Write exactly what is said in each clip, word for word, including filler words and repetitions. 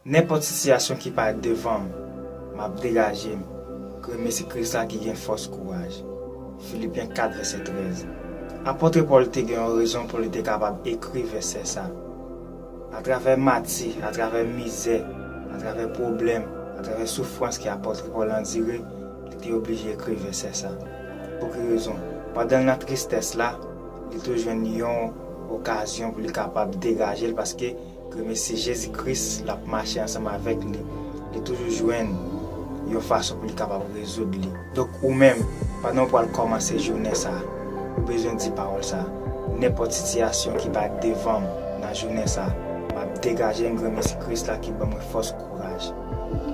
Nenpòt sitiyasyon ki parèt devan m, m ap degaje m. Gremesi Kris la ki gen fòs kouraj. Filipyen kat vèsè trèz. Apòt Pòl te gen yon rezon pou li te kapab ekri vèsè sa. Atravè mati, atravè mizè, atravè pwoblèm, atravè soufrans ke apòt Pòl andire, li te oblije ekri vèsè sa. Pou ki rezon? Pandan l nan tristès la, li tou jwenn yon okazyon pou li kapab degaje l, paske gremesi Jezi Kris l ap mache ansanm avèk li, li toujou jwenn yon fason pou li kapab rezoud li. Donk, ou menm, pandan w pral kòmanse jounen sa, ou bezwen di pawòl sa. Nenpòt sitiyasyon ki parèt devan m nan jounen sa, m ap degaje m gremesi Kris la ki ban mwen fòs, kouraj.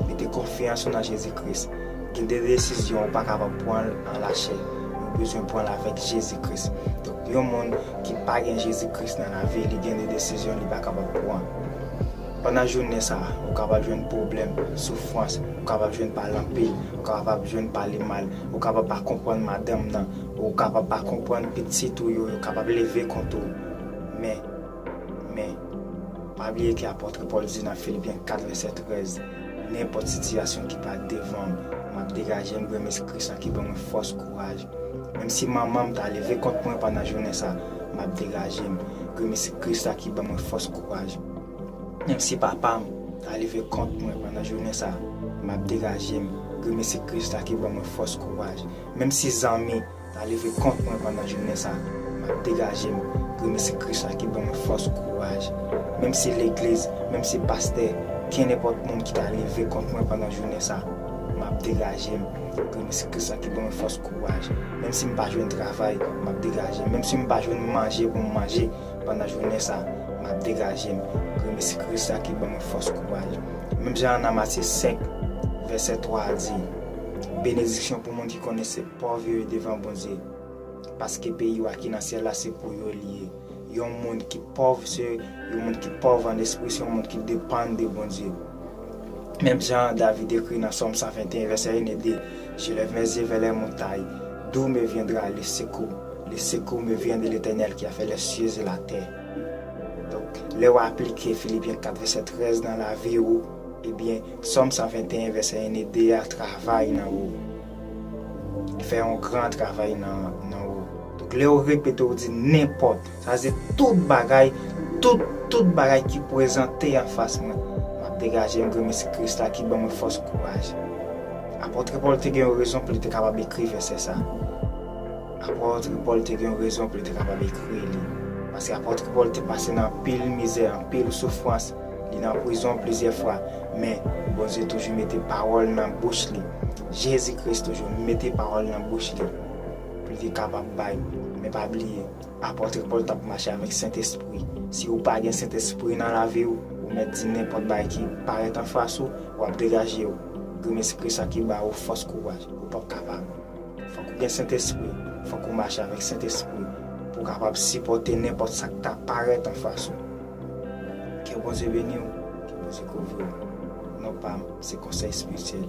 Mete konfyans ou nan Jezi Kris. Gen de desizyon ou pa kapab pran l an lachè. Ou bezwen pran l avèk Jezi Kris. Donk, yon moun ki pa gen Jezi Kris nan lavi li, gen de desizyon li pa kapab pran. Pandan jounen sa, ou kapab jwenn pwoblèm, soufrans, ou kapab jwenn pale anpil, ou kapab jwenn pale mal, ou kapab pa konprann madanm nan, ou kapab pa konprann pitit ou yo, yo kapab leve kont ou. Men, men, pa bliye ke apòt Pòl di nan Filipyen kat vèsè trèz, nenpòt sitiyasyon ki parèt devan m, m ap degaje m gremesi Kris la ki ban mwen fòs, kouraj. Menm si manman m ta leve kont mwen pandan jounen sa, m ap degaje m gremesi Kris la ki ban mwen fòs, kouraj. Menm si papa m ta leve kont mwen pandan jounen sa, m ap degaje m gremesi Kris la ki ban mwen fòs, kouraj. Menm si zanmi ta leve kont mwen pandan jounen sa, m ap degaje m gremesi Kris la ki ban mwen fòs, kouraj. Menm si legliz, menm si pastè, kenenpòt moun ki ta leve kont mwen pandan jounen sa, m ap degaje m gremesi Kris la ki ban mwen fòs, kouraj. Menm si m pa jwenn travay, m ap degaje m. Menm si m pa jwenn manje pou m manje pandan jounen sa, m ap degaje m gremesi Kris la ki ban mwen fòs, kouraj. Menm jan nan Matye senk, vèsè twa a di, benediksyon pou moun ki konnen se pòv yo ye devan Bondye, paske peyi w a ki nan syèl la se pou yo li ye. Yon moun ki pòv se yon moun ki pòv an espri, se yon moun ki depann de Bondye. Menm jan David ekri nan Sòm san venteyen, vèsè en e de, Je lève mes yeux vers les montagnes, d'où me viendra le secours? Le secours me vient de l'Éternel qui a fait les cieux et la terre. Donk, lè w aplike Filipyen kat vèsè trèz nan lavi ou, ebyen, Sòm san venteyen vèsè en e de a travay nan ou. Fè yon gran travay nan, nan ou. Donk, lè w repete, w di nenpòt, sa vle di tout bagay, tout, tout bagay ki prezante anfas mwen, m ap degaje m gremesi Kris la ki ban mwen fòs, kouraj. Apòt Pòl te gen yon rezon pou li te kapab ekri vèsè sa. Apòt Pòl te gen yon rezon pou li te kapab ekri li. Paske apòt Pòl te pase nan anpil mizè, anpil soufrans. Li nan prizon plizyè fwa. Men, Bondye toujou mete pawòl nan bouch li. Jezi Kris toujou mete pawòl nan bouch li. Pou li te kapab bay. Men pa bliye, apòt Pòl t ap mache avèk Sentespri. Si ou pa gen Sentespri nan lavi w, ou mèt di nenpòt bagay ki parèt anfas ou, w ap degaje w. Gremesi Kris la ki ba ou fòs, kouraj. Ou p ap kapab. Fòk ou gen Sentespri. Fòk ou mache avèk Sentespri pou w kapab sipòte nenpòt sa k ta parèt anfas ou. Ke Bondye beni w. Ke Bondye kouvri w. Non pa m, se konsèy espirityèl.